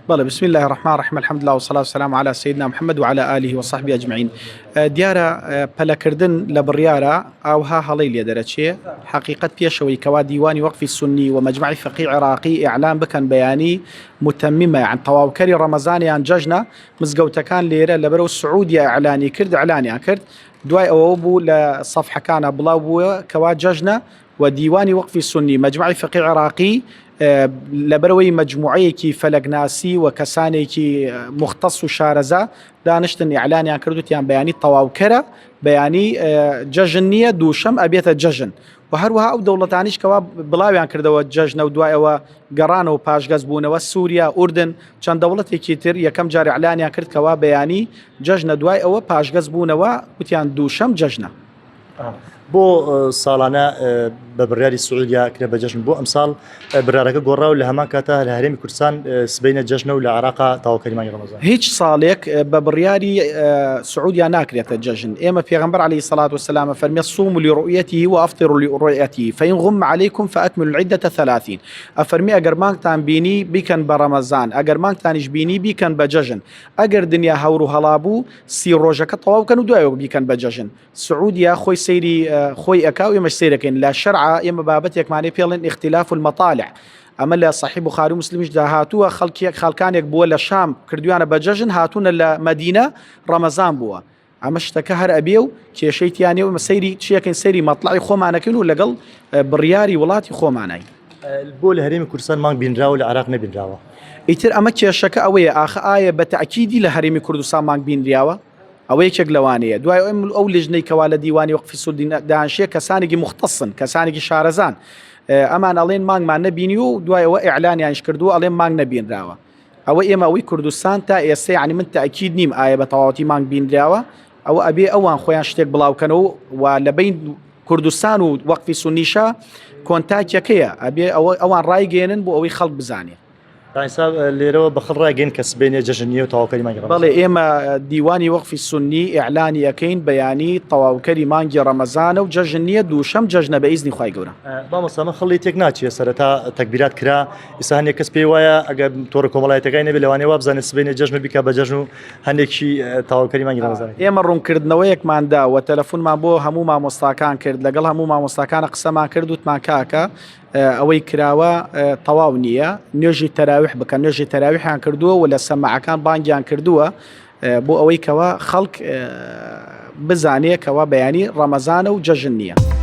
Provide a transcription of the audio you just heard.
بەڵێ بسم اللە الرحمن الرحیم الحمد لله والصلاة والسلام على سيدنا محمد وعلى آله وصحبه اجمعین دیارە پەلەکردن لە بڕیارە ئاوها هەڵەی لێ دەرەچێ حەقیقەت پێشەوەی کەوا دیوانی وەقفی سنی و مەجمعی فقی عێراقی ئیعلان بکەن بەیانی متممە یان تەواوکەری ڕەمەزان یان جەژنە مزگەوتەکان لێرە لەبەرەو سعودیە ئیعلانی کرد ئیعلانیان کرد دوای ئەوە بوو لە سەفحەکانە بڵاو بووە کەوا جەژنە و دیوانی وەقفی سوننی، مەجمەعی فیقهی عێراقی، لەبەرئەوەی مەجموعەیەکی فەلەکناسی و کەسانێکی موختەس و شارەزا دانیشتن ئیعلانیان کرد وتیان بەیانی تەواوکەرە، بەیانی جەژن نییە، دووشەم ئەبێتە جەژن. و هەروەها ئەو دەوڵەتانیش کەوا بڵاویان کردەوە جەژنە و دوای ئەوە گەڕانەوە و پاشگەز بوونەوە، سووریا، ئوردن، چەند دەوڵەتێکی تر یەکەم جار ئیعلانیان کرد کەوا بەیانی جەژنە دوای ئەوە پاشگەز بوونەوە وتیان دووشەم جەژنە. بۆ ساڵانە بە بڕیاری سعودیا کرا بە جەژن بۆ ئەمساڵ بڕارەکە گۆڕا و لە هەمان کاتا لە هەرێمی کوردستان سبینە جەژنە و لە عراقا تاوکەری مانگی ڕەمەزان هیچ ساڵێک بە بڕیاری سعودیا ناکرێتە جەژن ئێمە پێغمبەر علیه الصلاة والسلام فەرمی صوموا لرؤيته وافطروا لرؤيته فإن غم عليكم فأكملوا العدة 30 ئەفەرمی ئەگەر مانگتان بینی بیکەن بە ڕەمەزان ئەگەر مانگتانیش بینی بیکەن بە جەژن ئەگەر دنیا هەور و هەڵا بوو سی ڕۆژەکە تەواو کەن و دوایەوە بیکەن بە جەژن سعودیا خۆی سەیری خۆی ئەکا و ئێمەش سەیرەکەین لە شەرعا ئێمە بابەتێکمانەیە پێڵێن اختلاف المطالع ئەمە لە صحیح بخاری و مسلمیشدا هاتووە خەڵکیەک خەڵکانێک بووە لە شام کردویانە بە جەژن هاتوونە لە مەدینە ڕەمەزان بووە ئەمە شتەکە هەر ئەبێ و کێشەی تیانێ و سەیری چیەکەین سەیری مەطلعی خۆمانەکەین و لەگەڵ بڕیاری وڵاتی خۆمانین. بۆ لە هەرێمی کوردستان مانگ بینراوە لە عێراق نەبینراوە؟ ئیتر ئەمە کێشەکە ئەوەیە ئاخە ئایا بە تەئکیدی لە هەرێمی کوردستان مانگ بینریاوە؟ ئەوە یەکێک لەوانەیە دوای ئەم ئەو لیژنەی کەوا لە دیوانی وەقفی سودی دانشێ کەسانێکی مختصن کەسانێکی شارەزان ئەمان ئەڵێن مانگمان نەبینی و دوای ئەوە ئیعلانیانش کردووە ئەڵێن مانگ نەبینراوە ئەوە ئێمە ئەوەی کوردستان تا ئێستا یعنی من تاکید نیم ئایا بە تەواوەتی مانگ بینراوە ئەوە ئەبێ ئەوان خۆیان شتێک بڵاوکەنەوە و لە بین کوردستان و وەقفی سونیشە کۆنتاکیەکەیە ئەبێ ئەوە ئەوان ڕایگەێنن بۆ ئەوەی خەڵک بزانێ. تا ئێستا لێرەوە بە خەڵک ڕاگەین کە سبەینێ جەژن نییە و تەواوکەری مانگی ڕەمەزان. بەڵێ ئێمە دیوانی وەقفی سوننی ئیعلانی ئەکەین بەیانی تەواوکەری مانگی ڕەمەزانە و جەژن نییە دووشەم جەژنە بە ئیزنی خوای گەورە. مامۆستا من خەڵی تێک ناچێ سەرەتا تەکبیرات کرا ئیستا هەندێک کەس پێی وایە ئەگەر تۆڕە کۆمەڵایەتەکانی نەبێ لەوانەیە وابزانێت سبەینێ جەژن و بیکا بە جەژن و هەندێکی تەواوکەری مانگی ڕەمەزان. ئێمە ڕوونکردنەوەیەکمان دا و تەلەفونمان بۆ هەموو مامۆستاکان کرد لەگەڵ هەموو مامۆستاکانە قسەمان کرد وتمان کاکە ئەوەی کراوە تەواو نییە نوێژی تەراویح بکەن نوێژی تەراویحیان کردووە و لە سەماعەکان بانگیان کردووە بۆ ئەوەی کەوا خەڵک بزانێ کەوا بەیانی ڕەمەزانە و جەژن نییە.